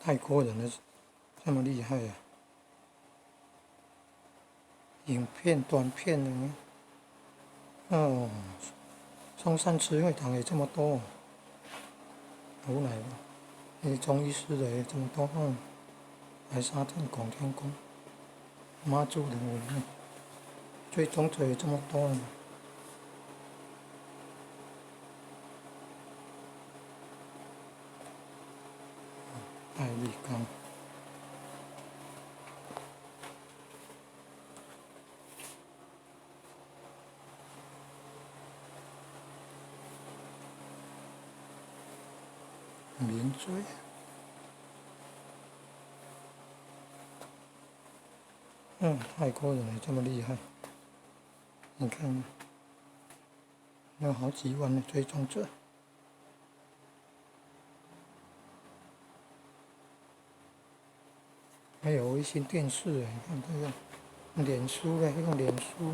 泰國人的這麼厲害啊！影片短片的，哦，松山慈惠堂也這麼多，好來的，中醫師的也這麼多，白沙鎮拱天宮，媽祖的，追蹤者也這麼多。愛麗剛，名嘴，泰國人也這麼厲害，你看，有好幾萬的追蹤者。還有衛星電視，你看這個，臉書咧，用臉書。